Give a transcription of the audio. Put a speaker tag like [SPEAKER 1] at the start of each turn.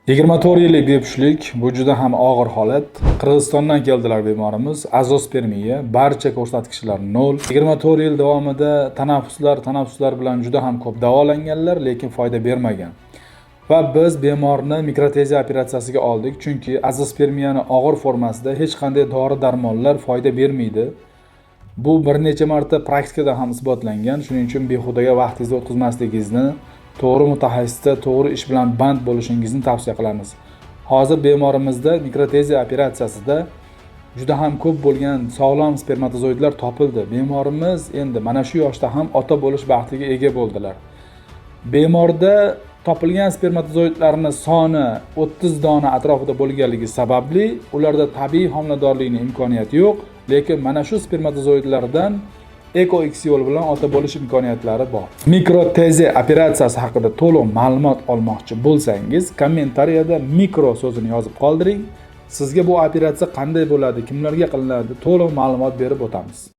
[SPEAKER 1] 24 yillik bepushtlik, bu juda ham og'ir holat. Qirg'izistondan keldilar bemorimiz. Azospermiya, barcha ko'rsatkichlar 0. 24 yil davomida tanaffuslar bilan juda ham ko'p davolanganlar, lekin foyda bermagan. Va biz bemorni mikrotezi operatsiyasiga oldik, chunki azospermiyani og'ir formasida hech qanday dori-darmonlar foyda bermaydi. Bu bir necha marta praktikada ham isbotlangan. Shuning uchun behudaga vaqtingizni o'tkazmasligingizni, to'g'ri mutaxassisda to'g'ri ish bilan band bo'lishingizni tavsiya qilamiz. Hozir bemorimizda mikrotezi operatsiyasida juda ham ko'p bo'lgan sog'lom spermatozoidlar topildi. Bemorimiz endi mana shu yoshda ham ota bo'lish baxtiga ega bo'ldilar. Bemorda topilgan spermatozoidlarni soni 30 dona atrofida bo'lganligi sababli ularda tabiiy homiladorlikning imkoniyati yo'q, lekin mana shu spermatozoidlardan Eko X yo'li bilan ota bo'lish imkoniyatlari bor. Mikroteze operatsiyasi haqida to'liq ma'lumot olmoqchi bo'lsangiz, kommentariyada "mikro" so'zini yozib qoldiring. Sizga bu operatsiya qanday bo'ladi, kimlarga qilinadi, to'liq ma'lumot berib o'tamiz.